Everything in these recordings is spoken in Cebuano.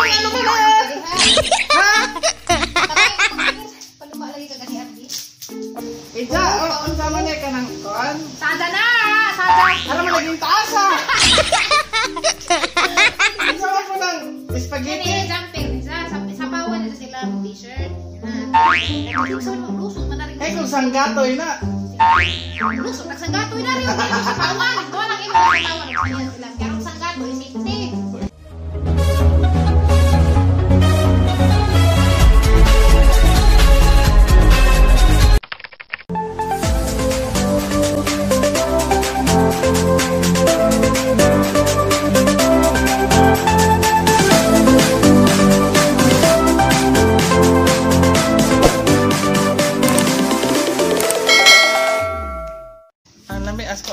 Ano ba na? Ha? Paluma lagi ka gani Ardi. Ija, unsa man ka nang kuan? Sada na, sada. Alam mo naging taas ha. Unsa man po nang spaghetti? Kani jumper sa sapawan na sila mo t-shirt. Eh kung sanggatoy na. Lusot nagsangatoy na rin yung sapawan. Ko lang imo sapawan sila. Karong sanggatoy safety.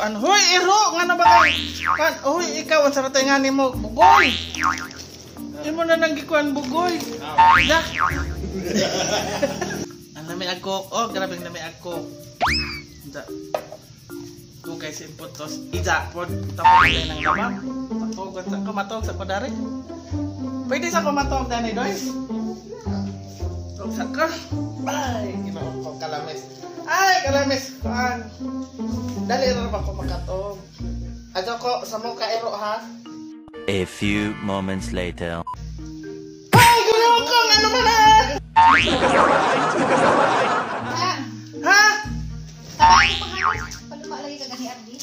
Hoy, iro! Nga na ba kay? Kan, hoy, ikaw, ang sarap nga ni mo, bugoy! Imo na nang gikuan, bugoy! Da! Ang nami agkok, oh, grabe ang nami agkok. Da. Kung kay simpot tos, ija, pod, tapos tayo ng lamang. Matog, sa kumatog sa kodari. Pwede sa kumatog, Danny Doys? Tog sa ka. Ay, ginoo ko, kalamis. Ay, kalamis, kuan. Dali ra ba ko makatog. Adto ko sa mo ka iro ha. A few moments later. Ay, ginoo ko, ano man na? Ha? Paluma lagi ka gani Ardi.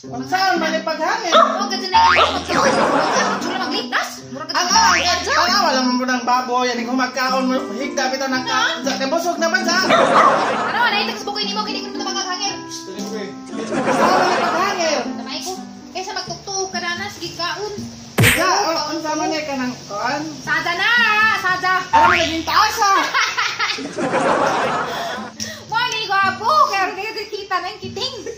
Unsaon man ipaghangin? Oh, gadi na imo magtuo. Magligtas. Ang ang wala man ng baboy, ani humagkaon mo higda bitaw nang ka. Kay busog naman sa. Ano na itags bukoy nimo kini kun magaghangin. Unsaon man ipaghangin? Tamay ko. Kaysa magtuktuog ka na sige kaon. Ija, unsa man ka nang kuan? Sada na, sada. Alam mo naging taas ha. Mo ni gwapo, kaya kita na yung kiting.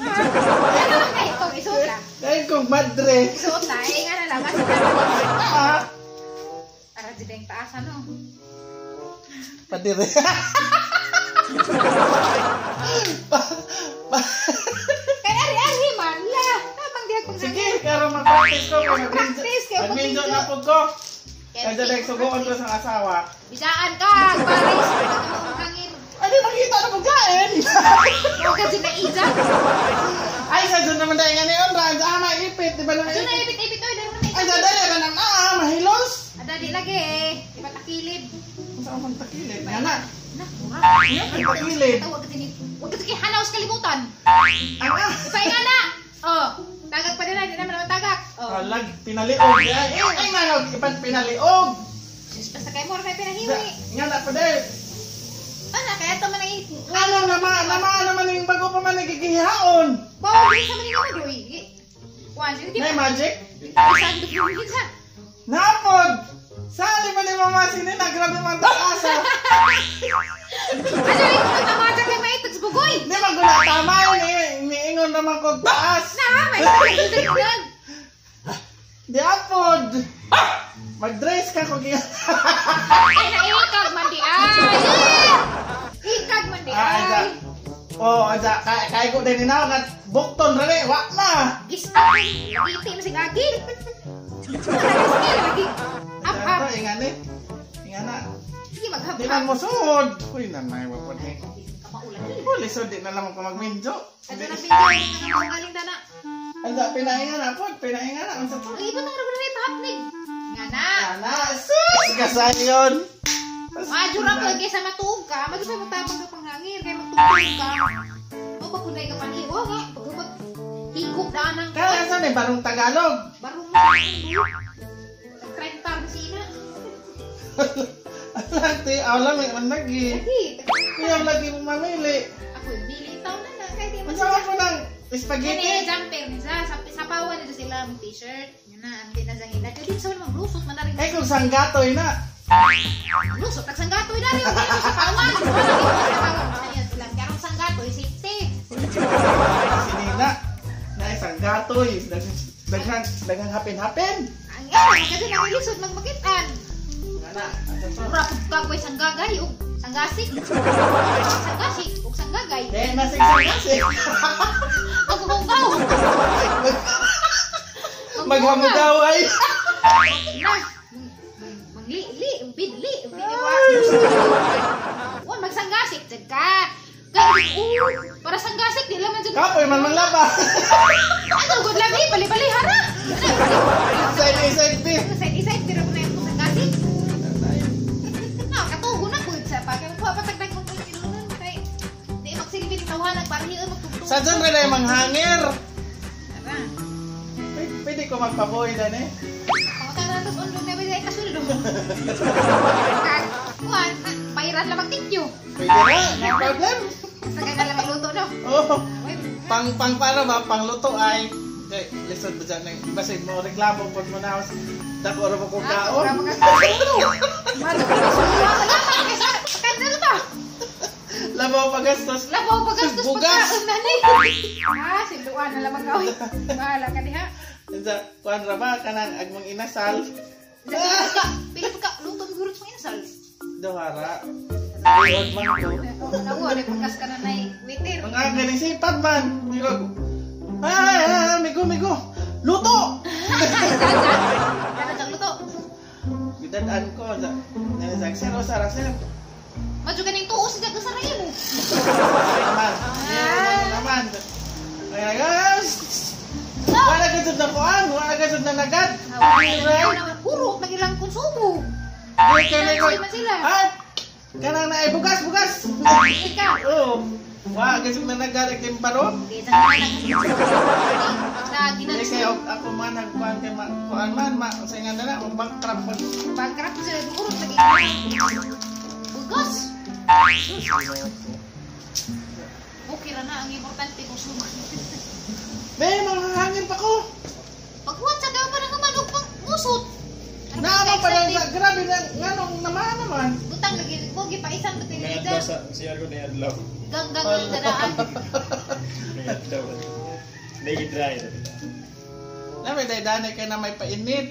Ano na ito, isuot na. Dahil kong madre. Isuot na, eh nga na lang. Para dito yung taas, ano? Padire. Kaya ari-ari man, la. Tamang diha kong sige, pero mag-practice ko. Practice kayo. Mag-minjo na po ko. Kaya dahil sugoon ko sa asawa. Bidaan ka, paris. Hangin. Ay, di makita na pagkain. Huwag ka dyan na ija. Ay, sa doon naman dahil nga ni Onra. Sa ama, ipit. Di ba na Doon na ipit? ipit-ipit. Oy, Ay, sa dahil ka nang mahilos. Ada di lagi eh. Di ba takilid? Saan kang takilid? Nga na. Na, mura. Takilid. Huwag ka din. Huwag ka din hanaw sa kalibutan. Ang Ipahinga na. Oh, tagak pa din na. Di naman naman tagak. Oh. Alag, pinaliog. Ay, ay, manog. Ipan pinaliog. Diyos, basta kayo mo rin pinahiwi. Nga na pa din. Ano, kaya ito man ay... Ano naman, naman naman yung bago pa man nagigihaon. Bawo, di sa man yung doy. One, di Nay, magic? Isang dugong sa. Napod! Sali pa ni Mama Sinina, grabe man taas ha. Ano yung tama dyan kay Maitogs Bugoy? Di man gula tama, niingon naman kong taas. Na, may taas. Di apod! Mag-dress ka kung giya. Ay, na ikag man di ay! Ikag man di ay! Oh, aja, kaya ko din na nga bukton ra ni, wa na. Gis-up, lagi masig agi. Lagi. Up-up. Ingani. Ingana. Sige, maghab. Di man mo suod. Uy, nanay wa pud ni. Kamaulan. Lisod di na lang ko magminjo. Ano na pinjo, galing dana. Aja pinainga na pod, pinainga na unsa to? Ay, ibang ra na ipahapnig. Ngana. Ngana, sus kasayon. Madyo ra ko kaysa matuog ka, madyo sa matabang ka panghangin kay magtugtog ka. O papunay ka paniwo nga, pag higop daan ang. Kaya sa ni barong Tagalog. Barong mo. 30 sina. Alang ti, alam may man lagi. Kuya lagi mo mamili. Ako bili taon na na kay di man. Unsa man po nang spaghetti? Kani jumper ni sa sapawan na sila mo t-shirt. Nga na ang dinazangin. Dili sa man maglusot man na rin. Eh kung sanggatoy na. Lusot nagsangatoy na rin yung sapawan. Wala sila. Karong sanggatoy safety. Sinina. Na sanggatoy. Daghang daghang hapin-hapin. Ang ina kasi na lisod magmakitan. Ngana, asa to? Mura pud ka koy sanggagay ug sanggasik. Sanggasik ug sanggagay. Di na sig sanggasik. Maghugaw. Maghamugaway. Na. Para sa gasik, di laman dyan. Kapoy man manglaba. Ano, good lagi, bali-bali, hara. Side A, side B. Side A, side B, ra na yung sa gasik. No, katugo na po sa pa. Kaya magkuha patagdag kong ilunan. Kay, di magsilbi ni tawanan para hiyon magtugtog. Sa dyan rin ay manghangir. Tara. Pwede ko magpabuhay na eh. Pangutan na tapos undong na ay kasuldo. Kuan, bayaran lamang thank you. Pwede na, no problem. Sa kanya lang magluto, no? Oh. Wait. Pang pang para ba pangluto ay kay lisod ba dyan ng basig mo reklamo pod mo na dako ra ba kong Ah, kaon. ura mga Mado ko salamat kaysa kandel ba? Labaw pagastos. Labaw pagastos Bugas. pagkaon na ni. Ah, sinduan na lamang ka oy. Bahala ka diha. Unsa kuan ra ba kanang agmong inasal? Pili ka, pili ka luto guro sa inasal. Duhara. Liod man ko. Oh, nawa na pagkas ka na nay waiter. Mga galing sipat man. Migo. Ay, ay, ay, migo, migo. Luto! Kana jang luto. Gidad-an ko. Sa sir, o sara, sir. Madyo ganing tuos sa sa imo. Naman. Meron naman. Ay, ay, ay. Wala ka na kuan, wala ka na nagad. Puro nag ilang konsumo. Di kay migo. Ay, man sila. Ay, kanang na ay bugas, bugas. Ika. Oo. Wa ka na nagad ay timbaro. Di sa na Di kay og ako man nagkuan kay ma, kuan man ma sa nga na mag bankrupt man. Bankrupt sa urot lagi. Bugas. Okay ra na ang importante kung sumo. Be, manghangin pa ko. Paghuwat sa daw pa na naman og pang musot. Naama pa lang sa grabe na nganong naman naman. Butang lagi mo gipaisan ba May tinida? adlaw sa CR ko na adlaw. Ganggang ang daraan. May adlaw. May dry na bitaw. Na may daydanay kay na may painit.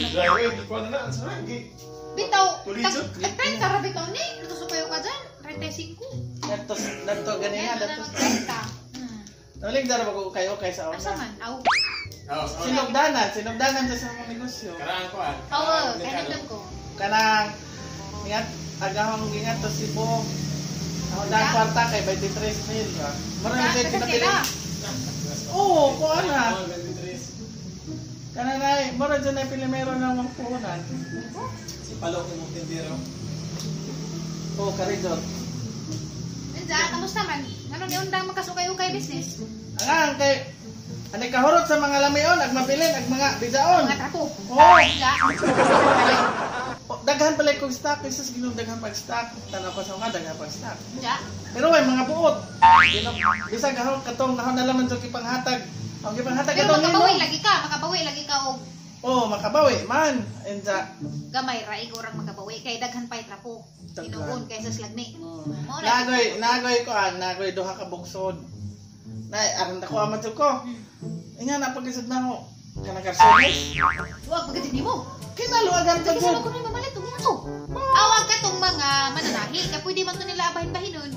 Dry way ko na na sa rangi. Bitaw, Tulisod. tag 30 ra bitaw ni. Luto sa kayo ka dyan. 35. Datos dato ganina Ano na datos. mag-30. Nalig dara ba ko kayo kay sa Asa una. man? Aw. Oh, Sinugdanan, sinugdanan sa mga negosyo. Karaan ko ah. Oo, kanindot ko. Kanang ingat agahong gingat to Cebu. Ako dang kwarta kay 23 mil ba. Mura na siya kinapili. Oo, kuan na. Kanang ay mura dyan ay pilimero ng mga puhunan. Si Palo ko mong tindero. Oo, karidot. Nandiyan, kamusta man? Ano ni undang makasukay-ukay business? Ang kay anay kahurot sa mga lamion ag mabilin ag mga bidaon. Mga trapo. Oo. Nandiyan. Oh, daghan pala kong stock. Jesus, ginoo daghan pag stock. Tanaw ko sa mga daghan pag stock. Nandiyan. Pero may mga buot. Bisag ahon katong nahon na laman sa gipanghatag. Ang gipanghatag Pero katong makabawi nino. lagi ka, makabawi lagi ka og Oh, makabawi man. Enza. gamay ra igorang makabawi kay daghan pay trapo. Daghan. Tinuon kaysa slagni. Mao na. Nagoy, nagoy ko an, nagoy duha ka bugsod. Nay, aron ako aman jud ko. Inga na pagisod na ho. Kanang karsones. Wag pagkat nimo. Kinaluagan pa Kasi jud. sa ko na mamalit ug ato. Awag ka tong mga mananahi ka pwede man to nila abahin-bahinon.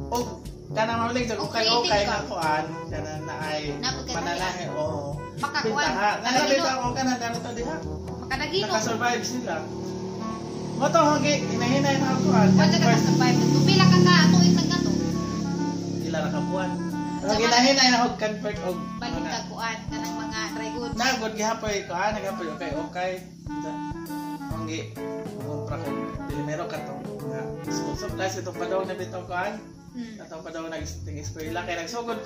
Og kanang mamalig jud Og okay creative okay ka. na kuan kanang naay Napagkatali. mananahi oo. Makakuan. Pintaha. Nanalita ako kanang darito diha. Makanagino. Nakasurvive sila. Mo to hanggi hinahinay na ako kuan. Wala ka survive. Pila ka ka tuig nang gato. Ila ra ka buwan. Ang ginahinay na og convert og Balhin ka kuan kanang mga dry goods. Nagod gihapoy ko ha, naghapoy okay okay. Ang gi kumpra ko primero katong nga school supplies itong padong na bitaw kuan. Katong padong nag eskwela kay nagsugod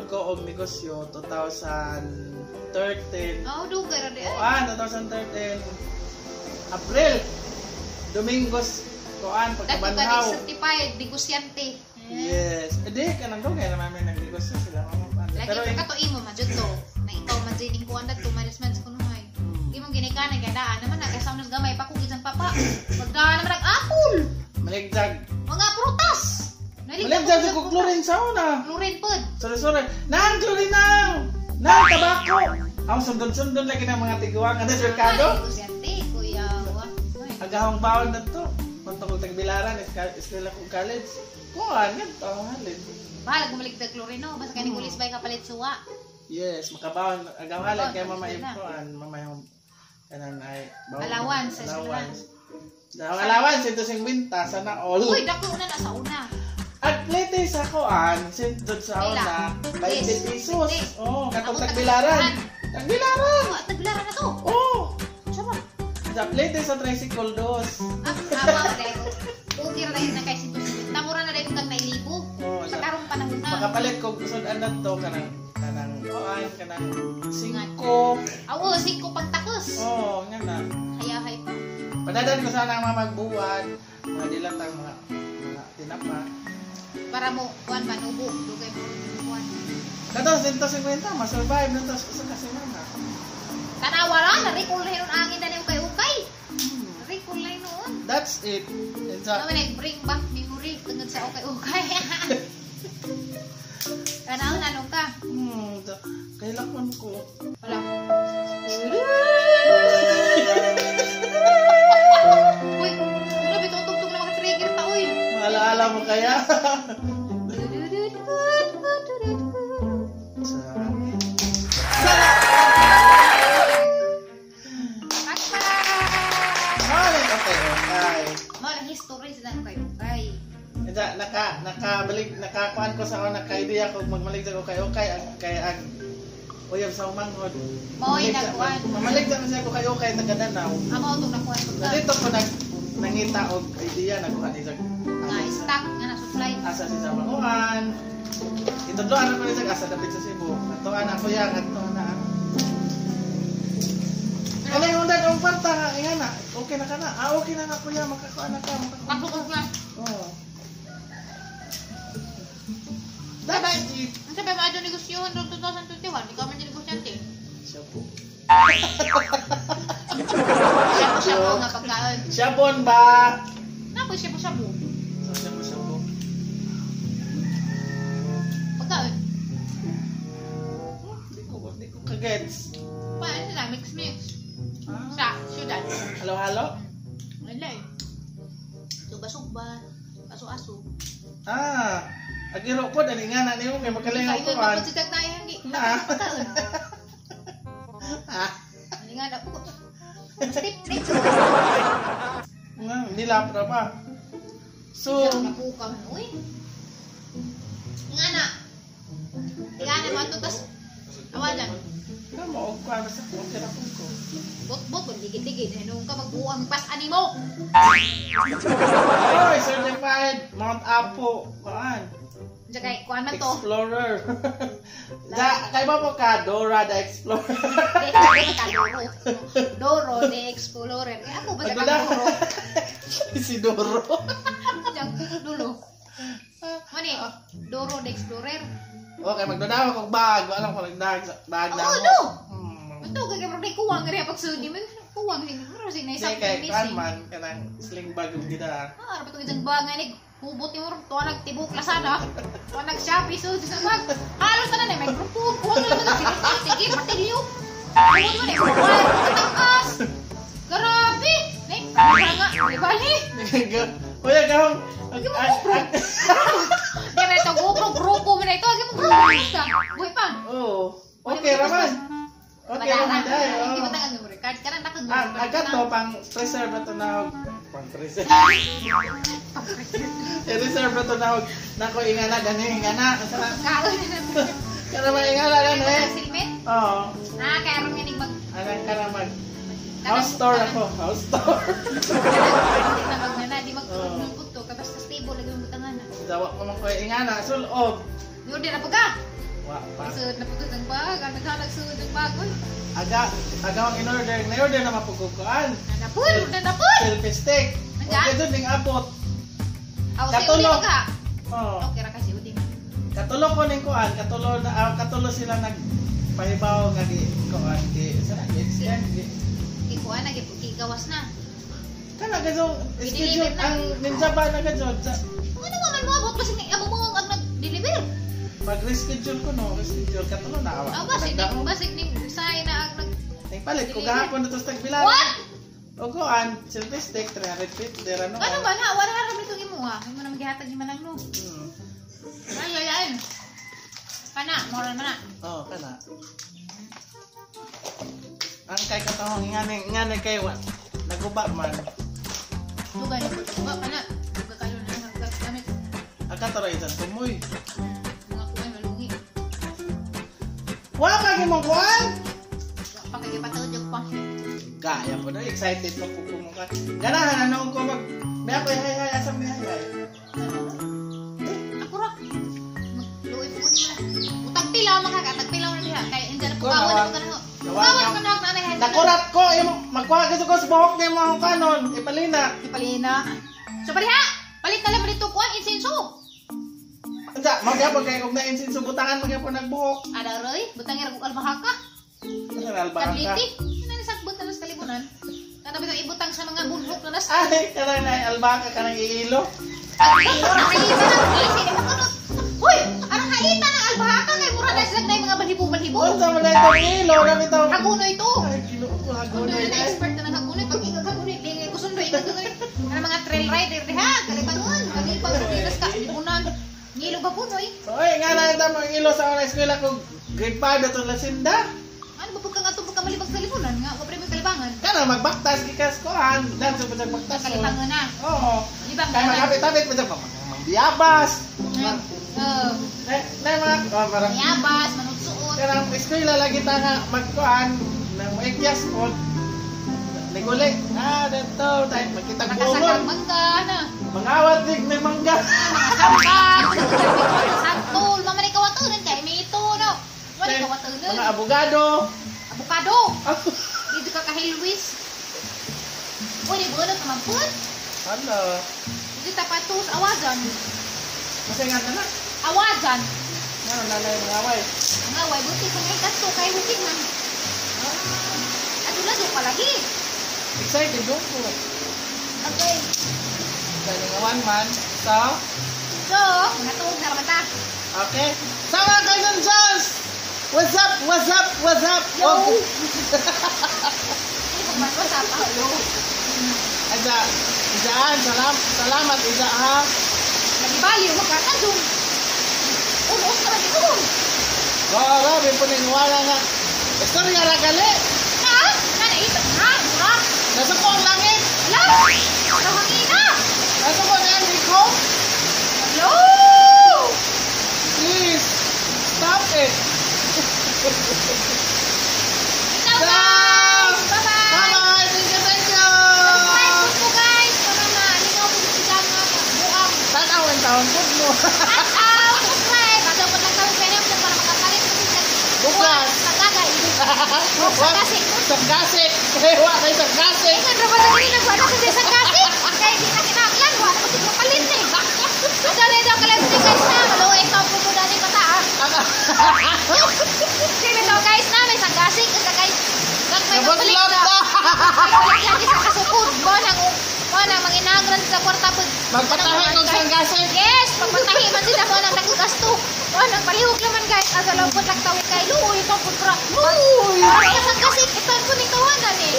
ko og negosyo 2013. Oh, dugay ra di ay. Kuan 2013 April Domingos kuan Dato ka pagkabanhaw. certified negosyante. Yes. Eh di kanang dugay na mami nagnegosyo sila mama pa. Lagi Pero pa kato imo man jud to. Na ikaw man jud ning kuan dadto management sa kunuhay. Imong ginikanan kay daan naman na kay sa unas gamay pa kung gid papa. Magdaan naman ang apple. Maligdag. Mga prutas. Maligdag sa kong chlorine sa una. Chlorine pod. Sorry, sorry. Nang chlorine nang! Nang tabako! Ang sundon-sundon lagi ng mga tiguang ano sa merkado. Negosyante kuya. Wa. Ay. Agahong bawon na to. Punta kong tagbilaran, eskwela kong college. Kuan, ganito ang halin. Bahala gumaligdag chlorine no. Basta kani pulis bay kapalit suwa. Yes, makabawon. Agahong halin kay Bawon, mama sila. kuan, mama yung kanan ay bawon. Allowance sa eskwela. Allowance. Allowance, 150, sana all. Uy, dako una na sa una. At plate sa kuan, sindot sa Pila? una, 20 Yes. pesos. 20. Oh, katong Ako, tagbilaran. Tagbilaran. Oh, tagbilaran na to. Oh, Siya ba? sa plate sa tricycle dos. Ah, awa, dahil. Okay ra dahil na kay 150. Mura na dahil kag 9,000. Oh, Sa karong panahon na. makapalit ko sudan na to kanang kanang kuan kanang 5. Awo, 5 pagtakos. Oh, nga na. Hayahay pa. Padadan ko sana ang mga magbuwan, mga dilatang mga mga tinapa. Para mo, kuan manubo. Dugay mo kuan. Kato 150 ma-survive na to sa kasi mana. Tanawa ra, na-recall na hinon angin dali ukay-ukay. Recall na hinon. That's it. It's a, Naman ay bring back memory tungod sa ukay-ukay. Tanaw na nung ka. Kailangan ko. Wala. Uy, wala bitaw tugtog na maka-trigger ta uy. Maalaala mo kaya? Sa Pakpak! Maling okay, okay. Mao lang history sa ukay-ukay. Ita, naka, nakabalik, nakakuan ko sa ako, naka-idea ko, magmalig sa okay, okay, ang, kay ang, uyab sa umanghod. Mao'y nagkuan. Mamalig sa siya ko kay okay, taga Danao. Amo itong nakuha ko Na dito ko nag, nangita og idea, nagkuhan isang, Nga stock nga na supply. Asa si sa manguan. Itudloan ako ni asa dapit sa Cebu. Atuan ako yang, atuan na. Ano yung undan ang kwarta nga, nga na. Okay na ka na. Ah, okay na na kuya, makakuan na ka, makakuan. Pasok na. Oh. That's it. Ang sabi mo adto negosyohan noong 2021, ikaw man din negosyante. Siya po. Shabu-shabu nga pagkaon. Siyabon ba? Napo shabu-shabu. So, siya po, siya po. Pagkaon. Di ko kagets. Paano sila mix mix Ah, sa syudad. halo-halo? Wala eh. Suba-suba, aso-aso. Ah, agiro po, dali nga na niyo, kay makalingaw Sa ko ingon an. pa po si Tagtay hangi. Na. Pagkaon. Ah, Hindi nga na po. Step next. nga, nilapra pa. So, So, napukaw na, uy. Nga na. Nga na, mga tutas. Awa dyan. Kamo, og kwa, basta okay ra po ko. Bot-bot, ligid-ligid. Ano ka magbuang pas animo? Oy, certified Mount Apo, kuan. Diyan kay, kuan man to. Explorer. Da, kay ba po ka Dora the Explorer. Di, ako ka Doro. Doro, the Explorer. Eh, ako ba sa Pagduda. Doro? Si Doro. Diyan, dulo. Mani, Doro the Explorer. Okay, magduda ako og bag, wala ko nagdag bag na Oo, ako. no. Ito, kaya bro, kuwang nga pag sudi mo. Kuwang, bro, sige na Di isang kay kuan missing. man kanang sling bag ug gida. Ah, rapat itong isang bag nga ni hubot ni Murag, tuwa nagtibok Lazada, tuwa nag-Shopee, so sa bag. Halos na na, may microphone, kuha na lang na, sige, sige, martilyo. Hubot mo na, kuha, kataas. Grabe! Nay, nga nga, di bali. Kuya gahong Di mo GoPro. Di ba ito, GoPro, grupo mo na ito, di mo GoPro, basta. Buhay pa. Oh, okay raman. Okay raman dai. Hindi oh. ba tangang memory card? Karang nakag Ah, agad to pang preserve na to na pang preserve. I-reserve na to na nako ingana gani ingana. Asa na? Kaon na. Kana ba ingana gani? Silmet? Oo. Ah, kaya ron nga mag Anang kana mag house store ako, house store. Hindi na magnana, di Oo. magtulog to, kay basta stable lagi yung butangan na. Dawa ko man ko ingana sulob. Yun din na pagka. Wa pa. Sud na putod ang bag, ang naghalag sud ang bag oy. Aga aga ang in-order, na-order na mapugukuan. Nanapul, nanapul. Selfie stick. Nandiyan? Okay dun ning abot. Aw, si Katulo. Uding ka. Oh. Okay ra kasi Uding. Katulo ko ning kuan, katulo na katulo sila nag pahibaw nga gi kuan gi sana gi extend gi. Kikuan na gigawas na. Kana gadong schedule Deliver na. ang ninja ba na gadyo Ano man mo abot kasi ni amo mo ang nag-deliver. Mag reschedule ko no, reschedule katulo na awa. Aw, basig ning basig ning say na ang nag Ning palit ko gahapon na to sa tagbilan. What? O kuan, selfie stick 350 ra no. Ano man ha, wala ra nitong imo ha. Imo na maghihatag ni manang no. Ay ay ay. Kana, moral man na. Oh, kana. Ang kay katong ngani ngani kay wa naguba man. Dugay na po. Wa kana. Dugay kayo na nagagamit. Nakatara isang tumoy. Mga kuwan malungi. Wa pa gimong kuan. Wa pa kay gipatuod pa. Gaya po na excited pa po ko mo ka. Ganahan ano ko mag may ako hay hay asa may hay hay. Ako ra. Magluoy po ko nila. Utag pila man ka, tag pila man diha kay indyan Ko, pukawan nawa- na ko na. nawa- Pukawan ko na na hay. Nakurat ko imo magkuha ko sa buhok nimo akong kanon ipalina. Ipalina. So pariha, palit na lang mo dito kuan insenso. Unsa magyapon kay og na insinso butangan magyapon nagbuhok. Ada roy, butang ra kog albahaka. Ano na albahaka? Tabliti. Ano ni sagbot na sa kalibunan? Kada bitang ibutang sa mga bulhok na nas. Ay, kanang na albahaka kanang iilo. Ay, mura kaita na. Hoy, arang haita ng albahaka kay mura na sila na mga balhibo-balhibo. Unsa man na itong ilo na bitaw. Hagunoy to. Ay, Ginoo ko Hagunoy hagunoy. na expert na ng hagunoy. Pag ikaw hagunoy, di ko sundoy. Ikaw hagunoy. Ano mga trail rider diha, kalibangon. Kalibang sa dinas ka, libunan. Ngilog hagunoy. So, ay, nga na ito mo ilo sa una eskwela ko grade 5 na to Lasinda. Ano ba pagka nga to pagka malibag sa libunan nga, wa pre mo kalibangan. Kana magbaktas gikas ko han, dan sa magbaktas. Kalibangan na. Oo. Libang Kaya na. magapit-apit mo dyan, biyabas. Oh, Na, na mga, oh, parang, mayabas, manutsuot. kanang eskwela lagi ta nga magkuhan, na mo po. Liguli, ah, dito, tayo magkita Nakasakang buhon. mangga na. Mangawat dig may mangga. Mga sambag, santol, mga may kawatunan kay may ito no. Wala kawatunan. Mga abogado. Abukado. Dito ka kahilwis. Uy, di bunot naman po. Hala. Dito tapatos, awajan. Kasi nga na na. Awajan. Nga na yung mga away. Ang away, buti ko ngayon kasto, kay hukit man. Adula do palagi. Excited doon ko. Okay. Galing nga one man. So, So, mga tuog na ramata. Okay. Sa mga Quezon Jones! What's up? What's up? What's up? Yo! Oh. Hindi ko man, what's up? Ah, yo. Aja, ijaan, salamat, ija ha. Nagibaliw, magkakadung. Unos na lagi doon. Grabe po ning wala nga. Istorya ra gali. Na? Na, naipit. Ha? Mura? Nasa ko ang langit. Ala! Nahangina! Nasa ko na ang ko. Yo! Please, stop it. Ikaw, guys! Bye-bye! Bye-bye. Thank you, thank you. Subscribe po guys! Para malingaw po si Jam nga buang. Tanawin taon po mo. Tanaw! Subscribe! Asa po lang kami pwede para makapalit po siya. Bukas. Sa gagay. Sa gasik. Sa gasik. Wa kay sa gasik. Ingat ra ba sa kanina? Wala kasi sa gasik. Kaya di na kinaklan. Wala kasi kapalit eh. Asa rin daw kalang si guys na. Maluwa ikaw po po dani pata ah. Sige daw guys na. May sa gasik. Asa guys. Gagmay magpalit Nabaslap na. na. Magpalit lagi sa kasukod. Mo nang manginagran sa kwarta po. Magpatahi kog sa gasik. Yes, pagpatahi man sila mo nang naggasto. Mo nang palihog laman guys. Asa lang po tawid kay luoy ka po pra. Luoy. Ay, sa gasik ito po ning tawanan eh.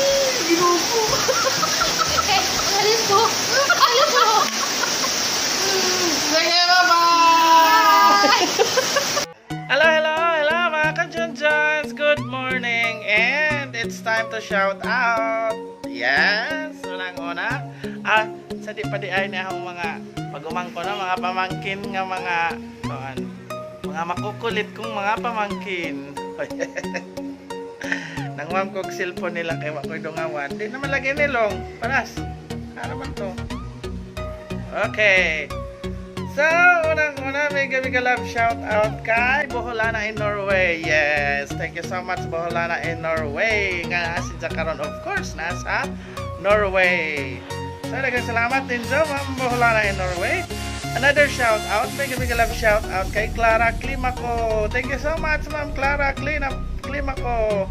Ginoo ko. Okay, alis ko. Alis ko. Sige, bye-bye. Bye. Hello, hello, hello mga ka-Junjuns! Good morning! And it's time to shout out! Yes! Unang-una. Ah, sa di pa di ay na akong mga pagumangko na, mga pamangkin nga mga kuan, mga makukulit kong mga pamangkin. Nangwam kog cellphone nila kay wa ko'y dungawan. Di naman lagi nilong. Paras. Ano man to? Okay. So, unang-una, mega mega love shout out kay Boholana in Norway. Yes, thank you so much Boholana in Norway. Nga si karon of course nasa Norway. So, daghang salamat din sa Ma'am Boholana in Norway. Another shout out, mega mega love shout out kay Clara Climaco. Thank you so much Ma'am Clara Climaco.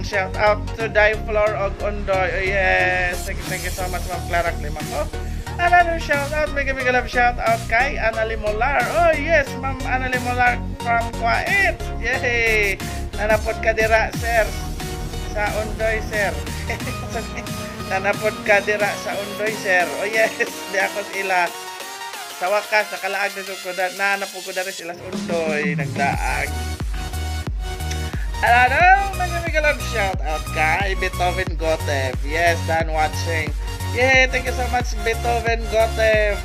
Shout out to Dai Flor og Ondoy. Oh, yes, thank you so much Ma'am Clara Climaco. Another shout out, mega mega love shout out kay Annalie Molar. Oh yes, Ma'am Annalie Molar from Kuwait. Yay! Nanapod ka dira, sir. Sa Ondoy, sir. Nanapod ka dira sa Ondoy, sir. Oh yes, di ako ila. Sa wakas, nakalaag na ko na nanapod ko diri sila sa Ondoy, nagdaag. Another mega mega love shout out kay Beethoven Gotev. Yes, done watching. Yay, thank you so much Beethoven Gotev.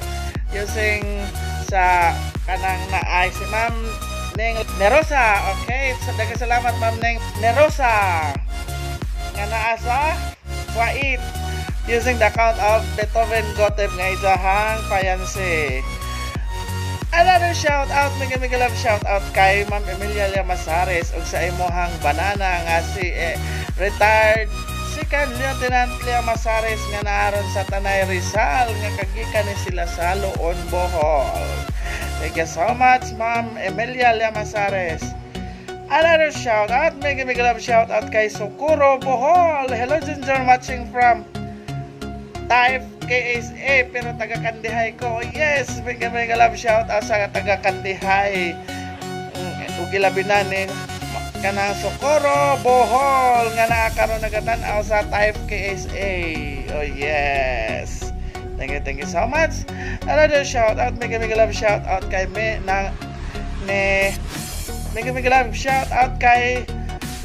Using sa kanang naay si Ma'am Neng Nerosa. Okay, so daghang salamat, Ma'am Neng Nerosa, nga naa sa Kuwait, using the account of Beethoven Gotep nga isahang fiancé. Another shout out, mega mega love shout out kay Ma'am Emilia Llamazares ug sa imuhang banana nga si retired Second Lieutenant Llamazares nga naaron sa Tanay, Rizal, nga kagikan ni sila sa Loon, Bohol. Thank you so much, Ma'am Emilia Llamazares. Another shout out, mega mega love shout out kay Socorro, Bohol. Hello, Ginger, watching from Taif KSA pero taga Kandihay ko. Yes, mega mega love shout out sa taga Kandihay. Ug ilabi na ni kanang Socorro, Bohol nga naa karon nagatan-aw sa Taif KSA. Oh yes. Thank you so much. Another shout out, mega mega love shout out kay me na ni mega mega love shout out kay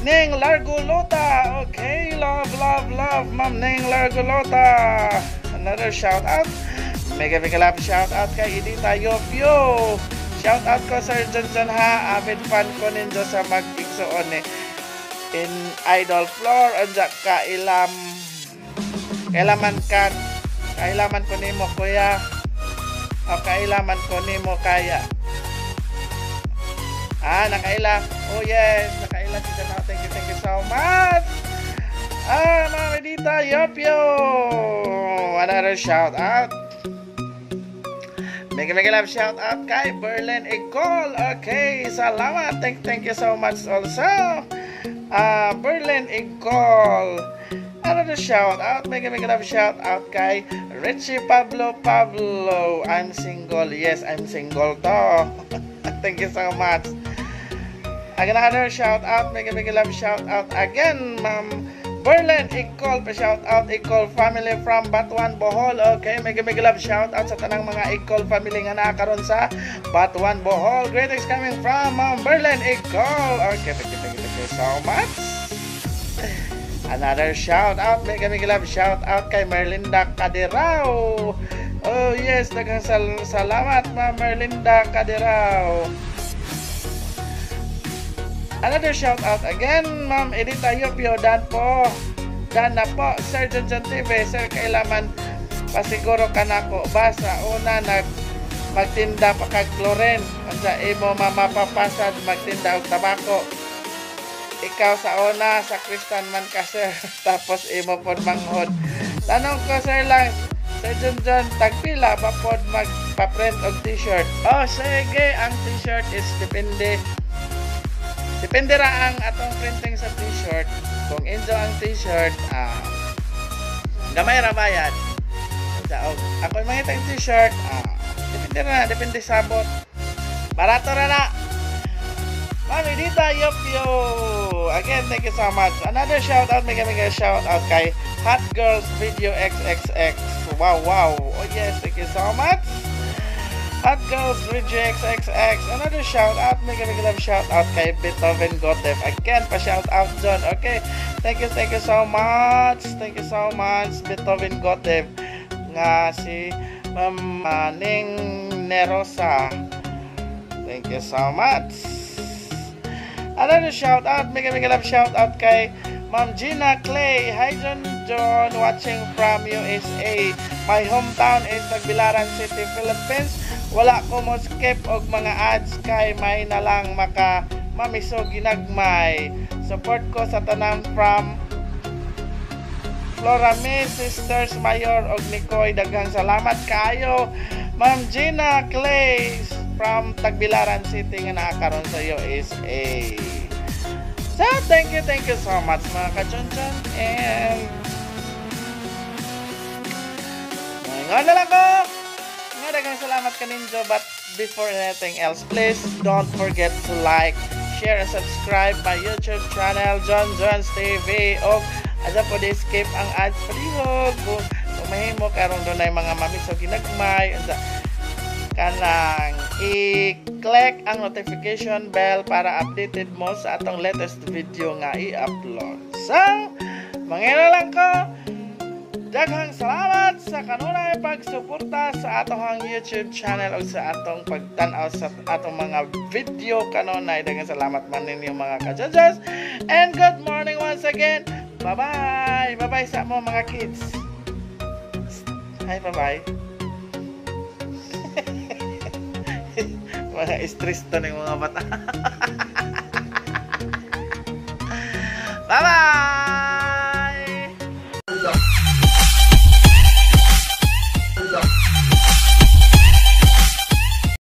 Ning Largolota. Okay, love, love, love, Ma'am Ning Largolota. Another shout out. Mega mega love shout out kay Edita Yopio. Shout out ko, Sir Johnson, ha. Avid fan ko ninyo sa mag-igsoon ni in Idol Floor. Anja ka ilam kailaman ka kailaman ko nimo, kuya, o kailaman ko nimo kaya. Ah, nakaila. Oh yes, nakaila si Janao. Thank you so much. Ah, Ma'am Edita Yopio. Another shout out. Mega mega love shout out kay Berlin Ecole. Okay, salamat. Thank you so much also. Ah, Berlin Ecole. Another shout out, mega mega love shout out kay Richie Pablo Pablo. I'm single. Yes, I'm single to. Thank you so much. Another shout out, mega mega love shout out again, Ma'am Berlin Ecole, pa shout out Ecole family from Batuan, Bohol. Okay, mega mega love shout out sa tanang mga Ecole family nga naa karon sa Batuan, Bohol. Greetings coming from Ma'am Berlin Ecole. Okay, thank you, thank you, thank you so much. Another shout out, mega mega love shout out kay Merlinda Caderao. Oh yes, daghang salamat, Ma'am Merlinda Caderao. Another shout out again, Ma'am Edita Yopio, dan po. Dan na po, Sir John John TV, Sir, kailaman pasiguro ka nako ba sa una nag magtinda pa kag chlorine, unsa imo mamapapasad magtinda og tabako? Ikaw sa una sa Kristan man ka, sir, tapos imo pod manghod. Tanong ko, sir, lang, Sir John John, tagpila ba pod magpa-print og t-shirt? Oh, sige, ang t-shirt is depende. Depende ra ang atong printing sa t-shirt. Kung enjo ang t-shirt, gamay ra bayad. Sa og ako mangitang t-shirt, depende ra, depende sa sabot. Barato ra na. Ma'am Edita Yopyo. Again, thank you so much. Another shout out, mega mega shout out kay Hot Girls Video XXX. Wow. Oh yes, thank you so much. Hot Girls Video XXX. Another shout out, mega mega love shout out kay Beethoven Gotef. Again, pa shout out John. Okay. Thank you so much. Thank you so much, Beethoven Gotef. Nga si Ma'am Ning Nerosa. Thank you so much. Another shout out, mega mega love shout out kay Ma'am Gina Clay. Hi, John John, watching from USA. My hometown is Tagbilaran City, Philippines. Wala ko mo skip og mga ads kay may na lang maka mamiso ginagmay. Support ko sa tanan from Flora May, Sisters Mayor og Nikoy. Daghang salamat kaayo, Ma'am Gina Clay from Tagbilaran City nga naa karon sa USA. So, thank you so much, mga kachonchon. And ngayon na lang ko. Nga daghang salamat kaninyo. But before anything else, please don't forget to like, share, and subscribe my YouTube channel, John Jones TV. O, asa po di skip ang ads palihog. Kung mahimo, karon dunay mga mamiso ginagmay. Unsa, kanang i-click ang notification bell para updated mo sa atong latest video nga i-upload. So, mangina lang ko. Daghang salamat sa kanunay pagsuporta sa atong YouTube channel o sa atong pagtan-aw sa atong mga video kanunay. Daghang salamat man ninyo, mga ka-judges. And good morning once again. Bye-bye. Bye-bye sa mo, mga kids. Hi, bye-bye. Mga stress to ng mga bata.